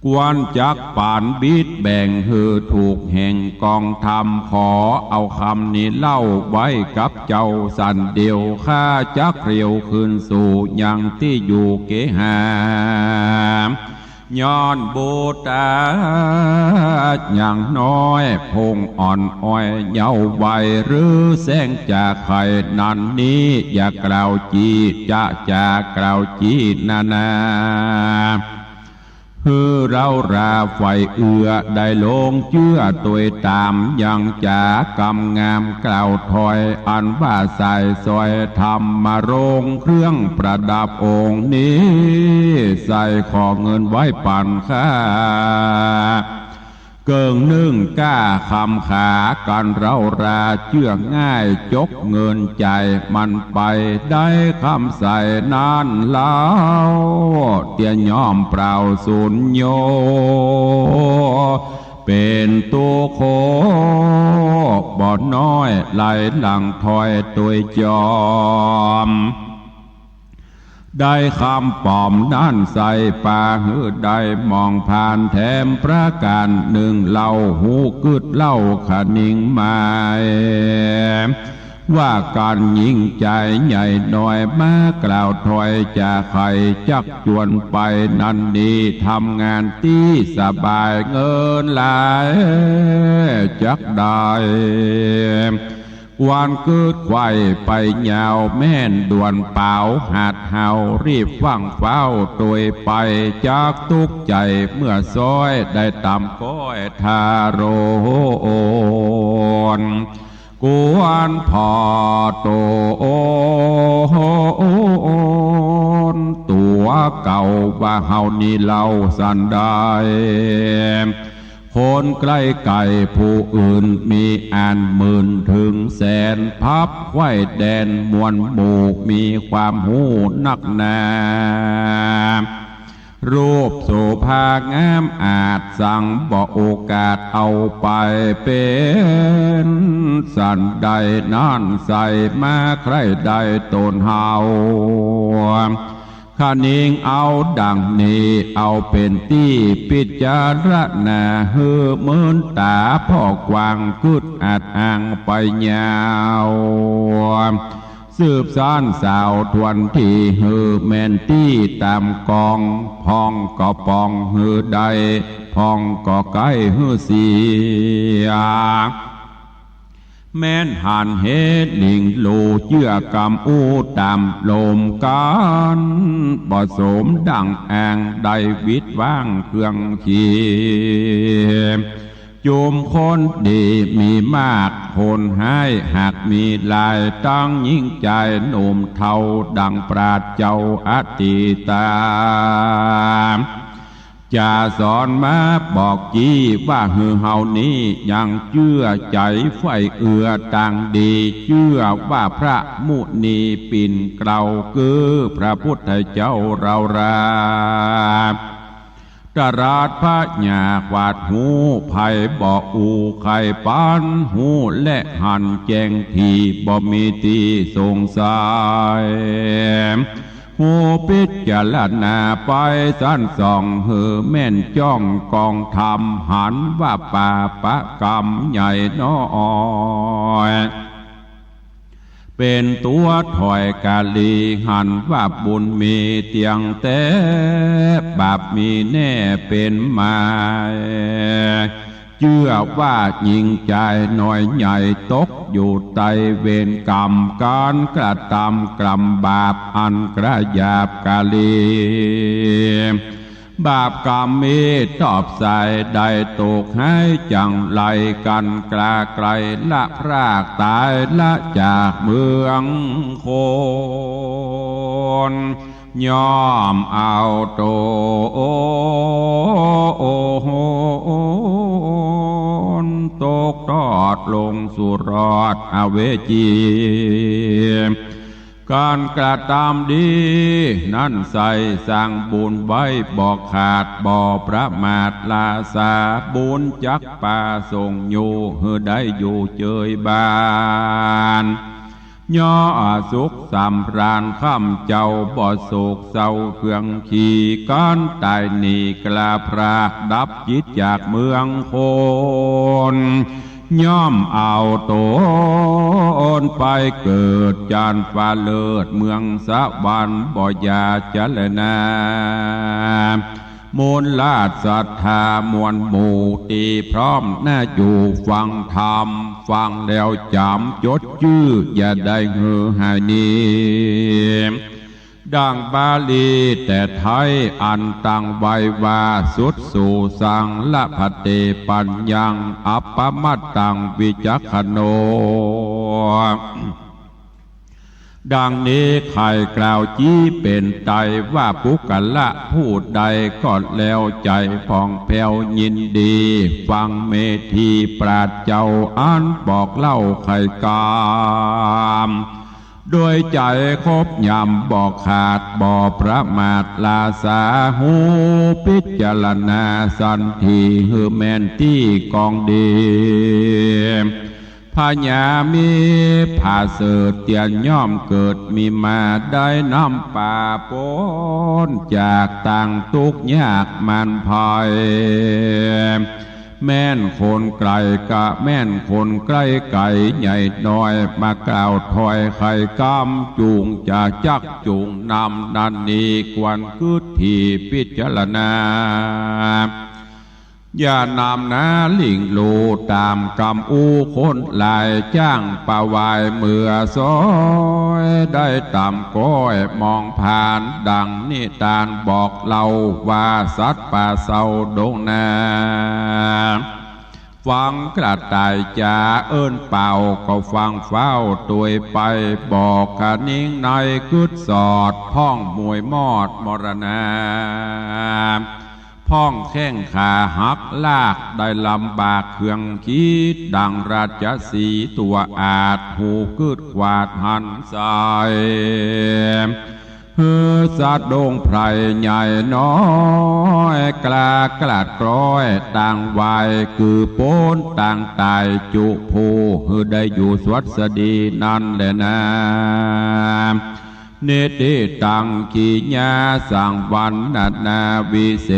ควรจักปานบิดแบ่งหื้อถูกแห่งกองธรรม ขอเอาคำนี้เล่าไว้กับเจ้าสันเดียว ข้าจักเตียวคืนสู่ยังตี้อยู่เกหา ย้อนบุตตายังน้อย พงอ่อนอ้อยเยาว์วัย หรือแสงจากไข่นั้นนี้ อย่ากล่าวจี้จะ จะกล่าวจี้นานา หื้อเฮาราฝ่ายเอื้อได้ลงเจื้อตวยต๋าม ยังจ๋ากำงามกล่าวถ้อย อันว่าสายสร้อยธรรมรงค์ เครื่องประดับองค์นี้ ใส่ขอเงินไว้ปั๋นข้า เกิ่งนึ่งก้าคำขา กันเฮาราเจื้อง่าย จกเงินจ่ายมันไป ได้คำใส่นั้นเล่า เตียย่อมเปล่าสูญโย เป๋นตุ๊กข์บ่น้อย ไหลหลั่งถ้อยตวยจอม ได้คำป๋อมนั้นใส่ปาหื้อได้มองผ่านแถมประก๋านนึ่งเล่า ฮู้กึ๊ดเล่าคะนิงหมาย ว่ากั๋นญิงจายใหญ่น้อย มากล่าวถ้อยจะใค่จักจวนไป นั้นนี้ทำงานตี้สบาย เงินหลายจักได้ ควรกึ๊ดไขว่ไปยาว แม่นด่วนเป๋าหัดเฮา รีบฟั่งเฝ้าตวยไป จักตุ๊กข์ใจ๋เมื่อซ้อย ได้ต๋ามก้อยทารน ควรผ่อต๋นตั๋วเก่า ว่าเฮานี้เล่าสันใด คนใก้ไก๋ผู้อื่นมีอันหมื่นเถิงแสน พับไขว่แดนมวลหมู่ มีความฮู้นักหนา รูปโสภางามอาจ สังบ่โอกาสเอาไปเป๋น สันใดนั้นใส่มาใคร่ได้ต๋นเฮา คะนิงเอาดังนี้ เอาเป๋นตี้ปิจารณา หื้อเมินต๋าผ่อกว้าง กึ๊ดอัดอั้งไปยาว สืบสานสาวทวนตี้ หื้อแม่นตี้ต๋ามกอง พ่องก็ป่องหื้อได้ พ่องก็ใก้หื้อเสีย แม่นหันเหตุหลิงโล เจื้อกำอู้ต๋ามลมกั๋น บ่สมดั่งอ้าง ได้วิดว้างเครื่องขี จุมคนดีมีมาก คนฮ้ายหากมีหลาย ตังญิงจายหนุ่มเฒ่า ดั่งปราชญ์เจ้าอตีตา จะสอนมาบอกจี้ ว่าหื้อเฮานี้ยังเจื้อใจ๋ใฝ่เอื้อตางดี เจื้อว่าพระมุนีปิ่นเกล้า คือพระพุทธเจ้าเฮารา ตรัสพญาขวาดฮู้ ใผบ่อู้ใค่ปันฮู้ และหันแจ้งถี่ บ่มีตี้สงสัย ฮู้ปิจารณาไปสันส่อง หื้อแม่นจ้องกองธรรม หันว่าปาปะกรรมใหญ่น้อย เป๋นตั๋วถ้อยกาลี หันว่าบุญมีเตี้ยงแต๊ บาปมีแน่เป๋นหมาย เจื้อว่าญิงจายน้อยใหญ่ ตกอยู่ใต้เวรกรรม ก๋านกระตำกรรมบาป อันกระหยาบกาลี บาปกรรมมีตอบใส ได้ตกฮ้ายจั่งไร กั๋นกล้าไกลละพรากต๋าย ละจากเมืองคน ย่อมเอาต๋นตกทอดลงสู่รอดอเวจี ก๋านกระตำดีนั้นใส่ สร้างบุญไว้บ่ขาด บ่ประมาทลาสา บุญจักประสงค์อยู่ หื้อได้อยู่เจยบาน ย่อมสุขสำราญ ค่ำเจ้าบ่โศกเศร้าเคืองขี ก๋านต๋ายหนีกล้าพราก ดับจิตจากเมืองคน ย่อมเอาต๋นไปเกิดจันทร์ฟ้าเลิศ เมืองสวรรค์บ่อย่าเจริญนา มูลราชศรัทธามวลหมู่ตี้พร้อมหน้าอยู่ฟังธรรม ฟังแล้วจ๋ำจดจื้อ อย่าได้หื้อหายหนี ดังบาลีแต่ไทยอันตั้งไว้ว่า สุตสูสัง ละพันเต ปัญญัง อัปปมัตตัง วิจักขโณ ดังนี้ใค่กล่าวจี๊เป๋นไตรว่า บุคคละผู้ใดก็แล้วใจ๋ผ่องแผ้วยินดี ฟังเมธีปราชญ์เจ้าอันบอกเล่าไขกำ โดยใจ๋ครบยำบ่ขาด บ่ประมาทลาสา ฮู้พิจารณาสันที หื้อแม่นตี้กองดี พญามีผาเสริฐเตียรย่อมเกิดมีมา ได้นำปาป๊นจากตางตุ๊กข์ยากมารภัย แม่นคนไก๋ก็แม่นคนใก้ ใก๋ใหญ่น้อย มากล่าวถ้อยไขกำ จุ่งจะจักจุ่งนำนั้นนี้ ควรกึ๊ดถี่พิจารณา อย่านำนาหลิ่งลู่ต๋ามกำอู้คนหลาย จ้างปะวายเมือซ้อย ได้ต๋ามก้อยมองผ่าน ดังนิตานบอกเล่าว่า สัตว์ป่าเศร้าดงนา ฟังกระต่ายจ๋าเอิ้นเป่า ก็ฟังเฝ้าตวยไป บอกขะนิงในกึ๊ดสอด พ่องมวยมอดมรณา พ่องแข้งขาหักลาก ได้ลำบากเคืองขีด ดังราชสีห์ตั๋วอาชญ์ ฮูกึ๊ดขวาดหันใส่ หื้อสะดุ้งไพร่ใหญ่น้อย กล้ากลาดกร้อยตางวาย กือป๊นตางต๋ายจุผู้ หื้อได้อยู่สวัสดีนั้นแลนา นิตติตัง กิริยาสังวรรณนาวิเศ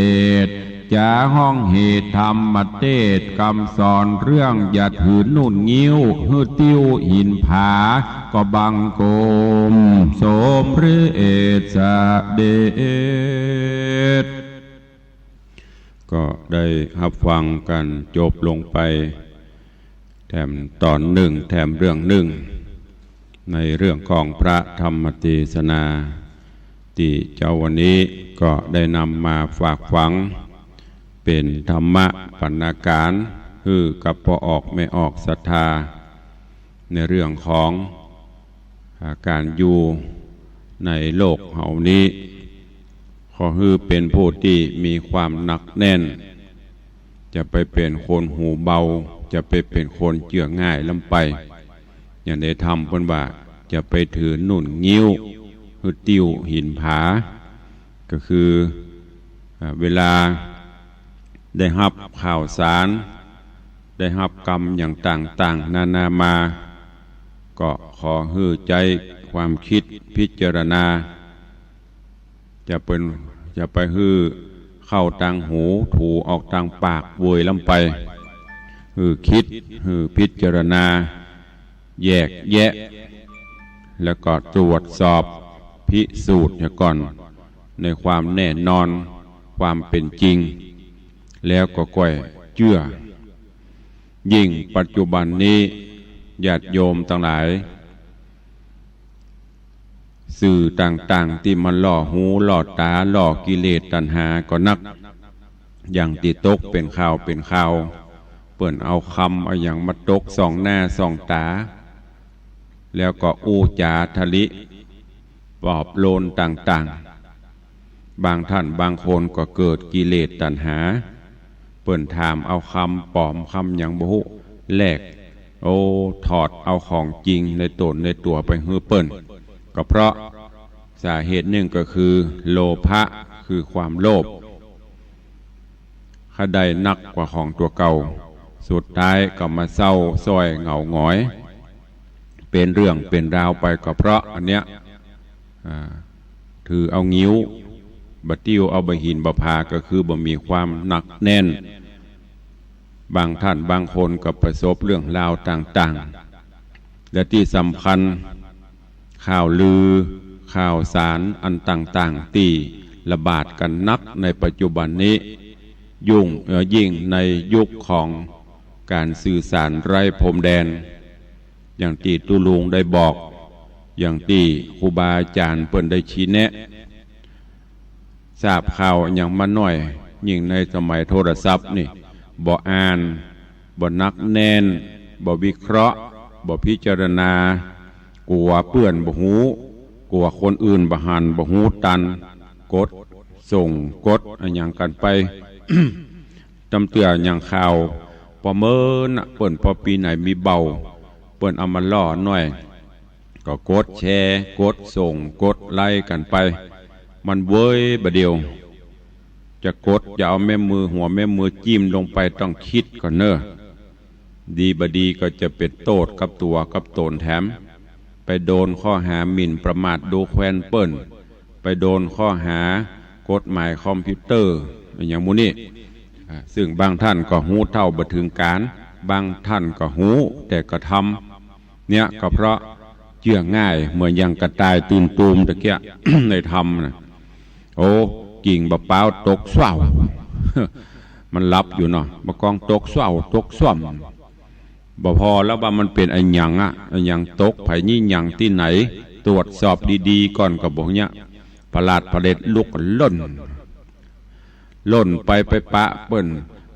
ษ จะฮ้องเหตุธรรมเตสน์ กำสอนเรื่องอย่าถือนุ่นงิ้ว หื้อติ้วหินผา ก็บังคมสมเร็จเสด็จ ก็ได้ฮับฟังกั๋นจบลงไป แถมต๋อนนึ่ง แถมเรื่องนึ่ง ในเรื่องของพระธรรมเตสนา ตี้เจ๊าวันนี้ก็ได้นำมาฝากฝัง เป๋นธรรมะปรรณาก๋าร หื้อกับป้อออกแม่ออกศรัทธา ในเรื่องของ อ่า ก๋านอยู่ในโลกเฮานี้ ขอหื้อเป๋นผู้ตี้มีความหนักแน่น จะไปเป๋นคนหูเบา จะไปเป๋นคนเจื้อง่ายล้ำไป อย่างในธรรมเปิ้นว่า จะไปถือนุ่นงิ้ว หื้อติ้วหินผา ก็คือ อ่า เวลาได้ฮับข่าวสาร ได้ฮับกำอย่างต่างๆ นานามา ก็ขอหื้อใจ๊ความกึ๊ดพิจารณา จะเป๋น จะไปหื้อเข้าตางหู ถูออกตางปากเวยล้ำไป หื้อกึ๊ด หื้อพิจารณา แยกแยะ แล้วก็ตรวจสอบพิสูจน์เหียก่อน ในความแน่นอน ความเป๋นจริง แล้วก็ก้อยเจื้อ ยิ่งปัจจุบันนี้ ญาติโยมตังหลาย สื่อต่างๆ ตี้มันล่อหูล่อต๋า ล่อกิเลสตัณหาก็นัก อย่างตี้ตกเป๋นข่าวเป๋นข่าว เปิ้นเอากำเอาหยังมาตกส่องหน้าส่องต๋า แล้วก็อู้จ๋าทะลิ ปลอบโลนต่างๆ บางท่านบางคนก็เกิดกิเลสตัณหา เปิ้นถามเอากำป๋อมกำหยังบ่ฮู้ แลก โอ้ ถอดเอาของจริงในต๋นในตั๋วไปหื้อเปิ้น ก็เพราะสาเหตุนึ่งก็คือโลภะ คือความโลภ ใค่ได้นักกว่าของตั๋วเก่า สุดท้ายก็มาเศร้าส้อยเหงาหงอย เป๋นเรื่องเป๋นราวไปก็เพราะอันเนี้ย อ่า ถือเอางิ้ว บ่าติ้วเอาบ่าหินบ่าผา ก็คือบ่มีความหนักแน่น บางท่านบางคนก็ประสบเรื่องราวต่างๆ และตี้สำคัญ ข่าวลือ ข่าวสารอันต่างๆ ตี้ระบาดกั๋นนักในปัจจุบันนี้ ยุ่ง เอ่อ ยิ่งในยุคของก๋านสื่อสารไร้พรมแดน อย่างตี้ตุ๊ลุงได้บอก อย่างตี้ครูบาอาจ๋ารย์เปิ้นได้ชี้แนะ ทราบข่าวหยังมาน้อย ยิ่งในสมัยโทรศัพท์นี่ บ่อ่าน บ่หนักแน่น บ่วิเคราะห์ บ่พิจารณา กั๋วเปื้อนบ่ฮู้ กั๋วคนอื่นบ่หันบ่ฮู้ตัน กดส่ง กดอะหยังกั๋นไป ตำเตื้ออย่างข่าว ปอเมินน่ะ เปิ้นปอปี๋ไหนมีเบา เปิ้นเอามาล่อหน้อย ก็กดแชร์ กดส่ง กดไลก์กั๋นไป มันเว้ยบ่าเดี่ยว จะกด จะเอาแม่มือ หัวแม่มือจิ้มลงไปต้องกึ๊ดก่อนเน่อ ดีบ่ดีก็จะเป๋นโต้ษกับตั๋วกับต๋นแถม ไปโดนข้อหาหมิ่นประมาทดูแควนเปิ้น ไปโดนข้อหากฎหมายคอมพิวเตอร์ อะหยังหมู่นี้ อ่า ซึ่งบางท่านก็ฮู้เต้าบ่เถิงก๋าน บางท่านก็ฮู้แต่กระทำ เนี่ยก็เพราะเจื้อง่าย เหมือนอย่างกระต่ายตื่นตูมตะเกียะ ในธรรมน่ะ โอ้ กิ่งบ่าป๊าวตกส้วว มันหลับอยู่เนาะ บ่ากองตกส้วว ตกส้วม บ่พอแล้วว่ามันเป๋นอะหยังอะ อะหยังตก ใผยี่หยังตี้ไหน ตรวจสอบดีๆ ก่อนก็บ่เนี่ย ผลาดผลิตลุกล่น ล่นไป ไปปะเปิ้น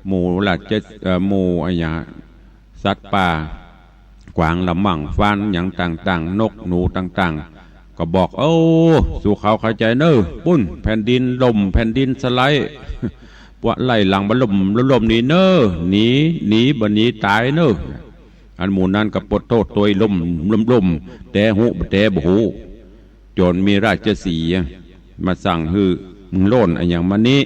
หมู่ราช เอ่อ หมู่อะหยัง สัตว์ป่า กวางละมั่ง ฟานหยังต่างๆ นกหนูต่างๆ ก็บอก โอ้ สู้เขาเข้าใจ๋เน่อ ปุ้น แผ่นดินล่ม แผ่นดินสไลด์ ปวกไล่หลังบ่าล่ม ล่มหนีเน่อ หนี หนี บ่หนีต๋ายเน่อ อันหมู่นั้นก็ปวดโต้ษตวย ล่ม ล่ม ล่ม แต๊ฮู้บ่แต๊บ่ฮู้ จ๋นมีราชสีห์มาสั่งหื้อ มึงโล่นอะหยังมานี้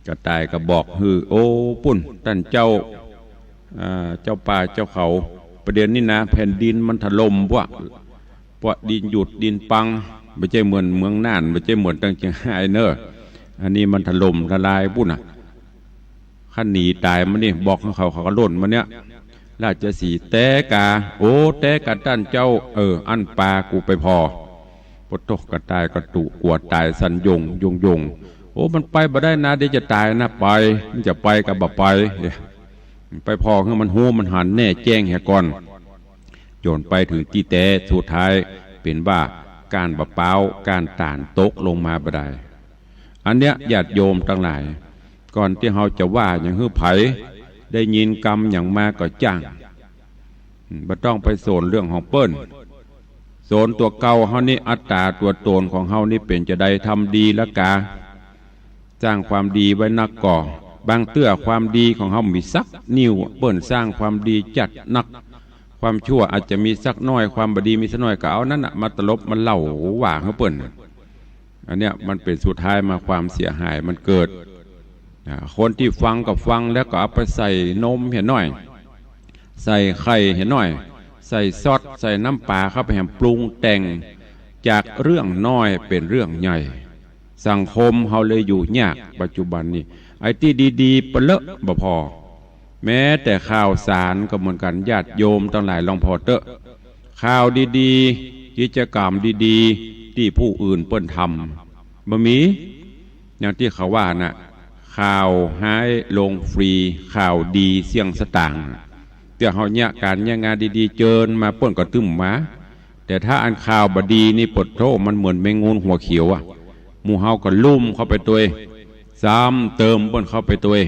กระต่ายก็บอกหื้อ โอ้ ปุ้น ต้านเจ้า อ่า เจ้าป่าเจ้าเขา ประเดี๋ยวนี้นะ แผ่นดินมันถล่มปวก ปวกดินหยุดดินปัง บ่ใจ้เหมือนเมืองน่าน บ่ใจ้เหมือนตังเจียงฮายเน่อ อันนี้มันถล่มทลายปุ้นน่ะ คันหนีต๋ายมานี่ บอกหื้อเขา เขาก็ล่นมาเนี่ย ราชสีห์แต๊ก๋า โอ้ แต๊ก๋าต้านเจ้า เออ อั้นปากูไปผ่อ ปะโต๊ะ กระต่ายก็ตุ๊กั๋วต๋ายสั่นโยง โยง โยง โอ้ มันไปบ่ได้นะ เดี๋ยวจะต๋ายนะ ไป มันจะไปก็บ่ไป ไปผ่อหื้อมันฮู้มันหันแน่แจ้งเหียก่อน จ๋นไปเถิงตี้แต๊ สุดท้ายเป๋นว่าก้านบ่าป๊าว ก้านต๋าลตกลงมาบ่ดาย อันเนี้ยญาติโยมตังหลาย ก่อนตี้เฮาจะว่าหยังหื้อใผ ได้ยินกำหยังมาก็จ้าง อืม บ่ต้องไปสนเรื่องของเปิ้น สนตั๋วเก่าเฮานี่ อัตต๋าตั๋วต๋นของเฮานี่เป๋นจาใด ทำดีละกา สร้างความดีไว้นักก่อ บางเตื้อความดีของเฮามีสักนิ้ว เปิ้นสร้างความดีจัดหนัก ความชั่วอาจจะมีสักน้อย ความบ่ดีมีสักน้อย ก็เอานั้นน่ะมาตลบมาเล่าว่าหื้อเปิ้น อันเนี้ยมันเป๋นสุดท้ายมาความเสียหายมันเกิด อ่า คนตี้ฟังก็ฟังแล้วก็เอาไปใส่นมเหียหน้อย ใส่ไข่เหียหน้อย ใส่ซอส ใส่น้ำป๋าเข้าไปแหมปรุงแต่ง จากเรื่องน้อยเป๋นเรื่องใหญ่ สังคมเฮาเลยอยู่ยากปัจจุบันนี้ ไอ้ตี้ดีๆ ปะเลอะบ่ผ่อ แม้แต่ข่าวสารก็เหมือนกั๋น ญาติโยมตังหลายลองผ่อเต๊อะ ข่าวดีๆ กิจกรรมดีๆ ตี้ผู้อื่นเปิ้นทำ บ่มี อย่างตี้เขาว่าน่ะ ข่าวฮ้ายลงฟรี ข่าวดีเสี้ยงสตางค์ เตื้อเฮาเยียะก๋านเยียะงานดีๆ เจิญมาเปิ้นก็ตึ้มมา แต่ถ้าอันข่าวบ่ดีนี่ ปะโต๊ะ มันเหมือนแมงงูหัวเขียวอะ หมู่เฮาก็ลุ่มเข้าไปตวย ซ้ำเติมเปิ้นเข้าไปตวย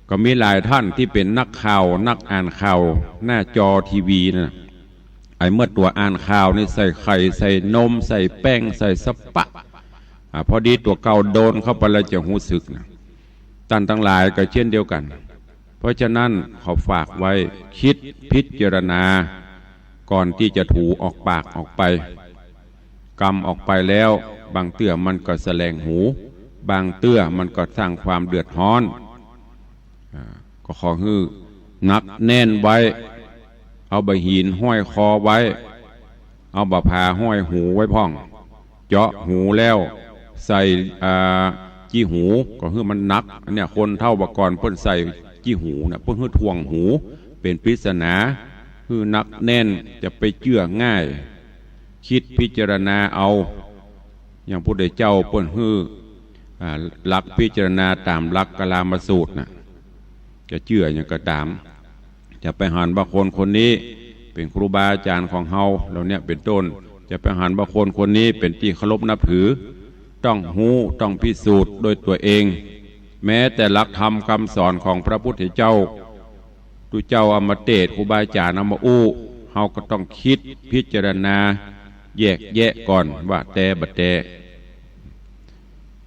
ก็มีหลายท่านตี้เป๋นนักข่าว นักอ่านข่าว หน้าจอทีวีน่ะ ไอ้เมื่อตั๋วอ่านข่าวนี่ใส่ไข่ ใส่นม ใส่แป้ง ใส่สะปะ อ่า พอดีตั๋วเก่าโดนเข้าไปแล้วจะฮู้สึกนะ ต้านตังหลายก็เช่นเดียวกั๋น เพราะฉะนั้นขอฝากไว้ กึ๊ดพิจารณาก่อนตี้จะถูออกปากออกไป กำออกไปแล้ว บางเตื้อมันก็แสลงหู บางเตื้อมันก็สร้างความเดือดฮ้อน อ่า ก็ขอหื้อหนักแน่นไว้ เอาบ่าหินห้อยคอไว้ เอาบ่าผาห้อยหูไว้พ่อง เจาะหูแล้วใส่ อ่า จี้หู ก็หื้อมันหนัก อันเนี้ยคนเฒ่าบ่าก่อนเปิ้นใส่จี้หูนะ เปิ้นหื้อถ่วงหู เป๋นปริศนา หื้อหนักแน่น จะไปเจื้อง่าย กึ๊ดพิจารณาเอา อย่างพุทธเจ้าเปิ้นหื้อ อ่า หลักพิจารณาต๋ามหลักกาลามสูตรนะ จะเจื้อหยังก็ต๋าม จะไปหันว่าคนคนนี้เป๋นครูบาอาจ๋ารย์ของเฮา เหล่าเนี้ยเป๋นต้น จะไปหันว่าคนคนนี้เป๋นตี้เคารพนับถือ ต้องฮู้ ต้องพิสูจน์ด้วยตั๋วเอง แม้แต่หลักธรรมกำสอนของพระพุทธเจ้า ตุ๊เจ้าเอามาเตศน์ ครูบาอาจ๋ารย์เอามาอู้ เฮาก็ต้องกึ๊ดพิจารณาแยกแยะก่อนว่าแต๊บ่แต๊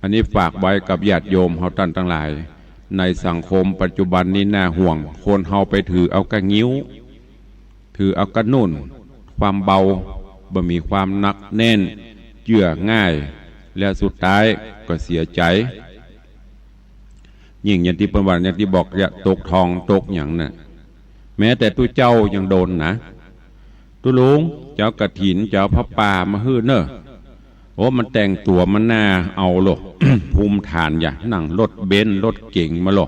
อันนี้ฝากไว้กับญาติโยมเฮาต้านตังหลาย ในสังคมปัจจุบันนี้น่าห่วง คนเฮาไปถือเอากะงิ้ว ถือเอากะนุ่น ความเบา บ่มีความหนักแน่น เจื้อง่าย แล้วสุดท้ายก็เสียใจ๋ ยิ่งอย่างตี้เปิ้นว่า อย่างตี้บอก จะตกทองตกหยังน่ะ แม้แต่ตุ๊เจ้ายังโดนนะ ตุ๊ลุง จะเอากฐิน จะเอาผ้าป่ามาหื้อเน่อ โอ้ มันแต่งตั๋วมันน่าเอาโล ภูมิฐานอย่า นั่งรถเบนซ์รถเก๋งมาโล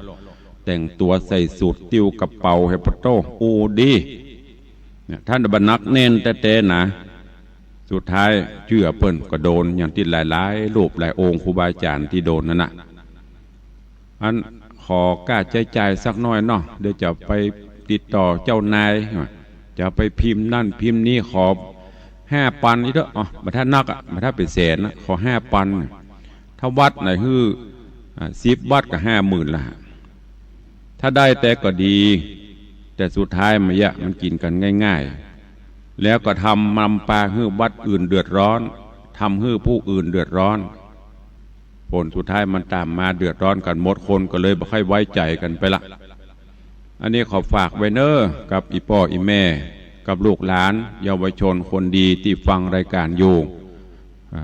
แต่งตั๋วใส่สูท ติ้วกระเป๋า เฮปะโต้ อู้ดี เนี่ย ต้านบ่หนักแน่นแต๊ๆ นะ สุดท้ายเจื้อเปิ้นก็โดน อย่างตี้หลายๆ รูปหลายองค์ครูบาอาจ๋ารย์ตี้โดนนั่นน่ะ อันขอก้าใจ๊จ่ายสักหน้อยเนาะ เดี๋ยวจะไปติดต่อเจ้านาย จะไปพิมพ์นั่นพิมพ์นี่ ขอห้าปันอีกเต๊อะ อ๋อ บ่ถ้านักอะ บ่ถ้าเป๋นแสนนะ ขอห้าปัน ถ้าวัดไหนหื้อ อ่า สิบวัดก็ห้าหมื่นละ ถ้าได้แต่ก็ดี แต่สุดท้ายมายะ มันกิ๋นกั๋นง่ายๆ แล้วก็ทำนำปาหื้อวัดอื่นเดือดร้อน ทำหื้อผู้อื่นเดือดร้อน ผลสุดท้ายมันต๋ามมาเดือดร้อนกั๋นหมด คนก็เลยบ่ค่อยไว้ใจ๋กั๋นไปละ อันนี้ขอฝากไว้เน่อ กับอี่ป้ออี่แม่ กับลูกหลาน เยาวชนคนดีตี้ฟังรายก๋านอยู่ อ่า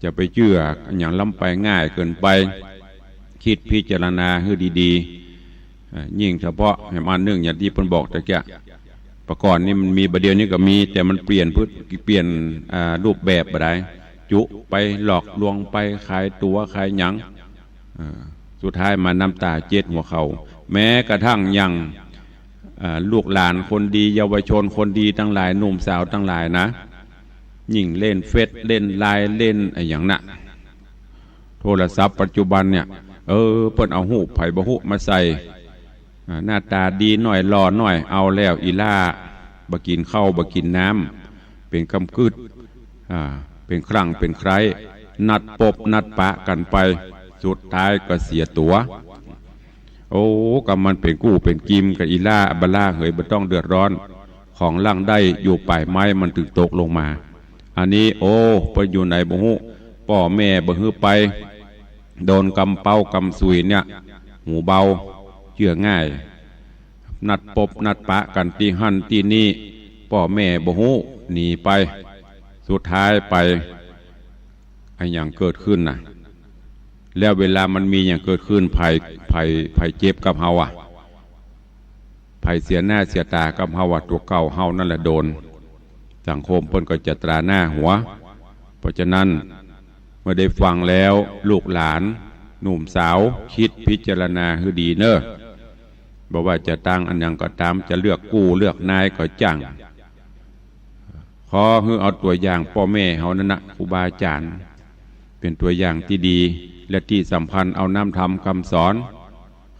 จะไปเจื้อหยังล้ำไปง่ายเกินไป กึ๊ดพิจารณาหื้อดีๆ อ่า ยิ่งเฉพาะแหมอันนึ่งอย่างตี้เปิ้นบอกตะเกียะ ปะก่อนนี่มันมี บ่าเดี่ยวนี้ก็มี แต่มันเปลี่ยนพฤติ เปลี่ยน อ่า รูปแบบบ่ได้ จุไปหลอกลวงไป ขายตั๋วขายหยัง อ่า สุดท้ายมาน้ำต๋าเจ็ดหัวเข่า แม้กระทั่งอย่าง อ่า ลูกหลานคนดี เยาวชนคนดีตังหลาย หนุ่มสาวตังหลายนะ ยิ่งเล่นเฟซ เล่นไลน์ เล่นอะหยังน่ะ โทรศัพท์ปัจจุบันเนี่ย เออ เปิ้นเอาฮูปใผบ่ฮู้มาใส่ อ่า หน้าต๋าดีหน้อย หล่อหน้อย เอาแล้วอี่หล้า บ่กิ๋นข้าว บ่กิ๋นน้ำ เป๋นกำกึด อ่า เป๋นครั้งเป๋นใคร้ นัดปบนัดปะกั๋นไป สุดท้ายก็เสียตั๋ว โอ้ ก็มันเป๋นกู้เป๋นกิมกับอี่หล้า บ่าหล้าเหย บ่ต้องเดือดร้อน ของหลังได้อยู่ป๋ายไม้มันตึงตกลงมา อันนี้ โอ้ เปิ้นอยู่ไหนบ่ฮู้ ป้อแม่บ่หื้อไป โดนกำเป๊ากำสุยเนี่ย หูเบา เจื้อง่าย นัดปบนัดปะกั๋นตี้หั้นตี้นี่ ป้อแม่บ่ฮู้ หนีไป สุดท้ายไป อะหยังเกิดขึ้นน่ะ แล้วเวลามันมีหยังเกิดขึ้น ใผ ใผ ใผเจ็บกับเฮาอะ ใผเสียหน้าเสียต๋ากับเฮาอะ ตั๋วเก่าเฮานั่นแหละโดน สังคมเปิ้นก็จะตราหน้าหัว เพราะฉะนั้น เมื่อได้ฟังแล้ว ลูกหลาน หนุ่มสาว กึ๊ดพิจารณาหื้อดีเน่อ บ่ว่าจะตั้งอะหยังก็ต๋าม จะเลือกกู้เลือกนายก็จั่ง ขอหื้อเอาตั๋วอย่างป้อแม่เฮานั่นนะ ครูบาอาจ๋ารย์ เป๋นตั๋วอย่างตี้ดี และตี้สำคัญเอาน้ำธรรมกำสอน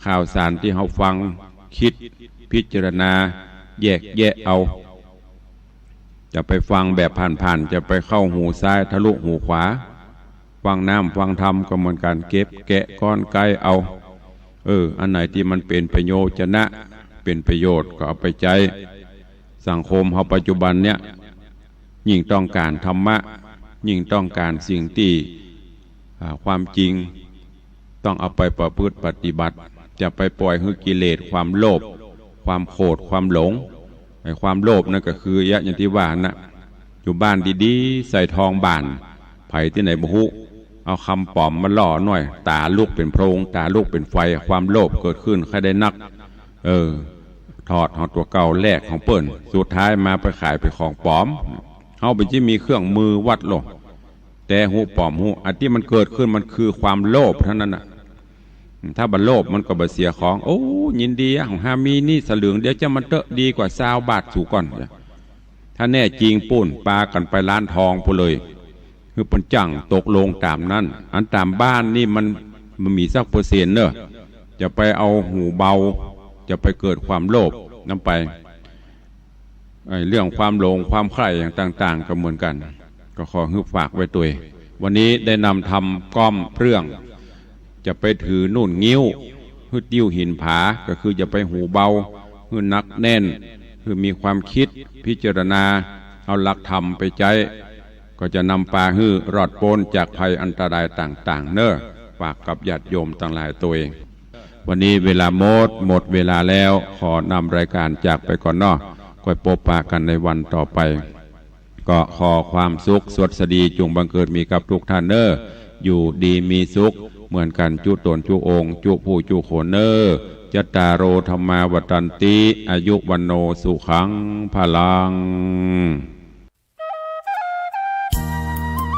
ข่าวสารตี้เฮาฟัง กึ๊ดพิจารณา แยกแยะเอา จะไปฟังแบบผ่านๆ จะไปเข้าหูซ้ายทะลุหูขวา ฟังน้ำฟังธรรมก็เหมือนกั๋น เก็บแกะก้อนไก๊เอา เออ อันไหนตี้มันเป๋นประโยชน์จะนะ เป๋นประโยชน์ก็เอาไปใจ๊ สังคมเฮาปัจจุบันเนี่ย ยิ่งต้องก๋านธรรมะ ยิ่งต้องก๋านสิ่งตี้ อ่า ความจริง ต้องเอาไปประพฤติปฏิบัติ จะไปปล่อยหื้อกิเลสความโลภ ความโขด ความหลง ไอ้ความโลภนั่นก็คือเยียะอย่างตี้ว่านะ อยู่บ้านดีๆ ใส่ทองบาน ใผตี้ไหนบ่ฮู้ เอากำป๋อมมาล่อหน่อย ต๋าลุกเป๋นโพรง ต๋าลุกเป๋นไฟ ความโลภเกิดขึ้นใค่ได้นัก เออ ถอดของตั๋วเก่าแลกของเปิ้น สุดท้ายมาไปขายเป๋นของป๋อม เฮาเป๋นตี้มีเครื่องมือวัดโลก แต่ฮู้ป๋อมฮู้ อันตี้มันเกิดขึ้นมันคือความโลภเต้านั้นน่ะ ถ้าบ่โลภมันก็บ่เสียของ โอ้ ยินดีอะ ของข้ามีนี่สลึงเดียว เจ้ามันเต๊อะ ดีกว่าซาวบาทสูก่อน ถ้าแน่จริงปู้น ปากั๋นไปร้านทองปู้นเลย คือเปิ้นจั่งตกลงต๋ามนั้น อันต๋ามบ้านนี่มัน มันมีสักเปอร์เซ็นต์เนอะ จะไปเอาหูเบา จะไปเกิดความโลภนำไป ไอ้เรื่องความหลงความใคร่อย่างต่างๆ ก็เหมือนกั๋น ก็ขอหื้อฝากไว้ตวย วันนี้ได้นำธรรมก้อมเรื่อง จะไปถือนุ่นงิ้ว หื้อติ้วหินผา ก็คืออย่าไปหูเบา หื้อหนักแน่น หื้อมีความกึ๊ดพิจารณา เอาหลักธรรมไปใจ๊ ก็จะนำปาหื้อรอดป๊นจากภัยอันตรายต่างๆ เนอะ ฝากกับญาติโยมตังหลายตวย วันนี้เวลาหมด หมดเวลาแล้ว ขอนำรายก๋านจากไปก่อนเนาะ ก้อยปบปะกั๋นในวันต่อไป ก็ขอความสุขสวัสดีจุ่งบังเกิดมีกับทุกท่านเนอะ อยู่ดีมีสุขเหมือนกั๋นจุ๊ต๋นจุ๊องค์ จุ๊ผู้จุ๊คนเนอะ จัตตาโร ธัมมา วัฑฒันติ อายุ วัณโณ สุขัง พลัง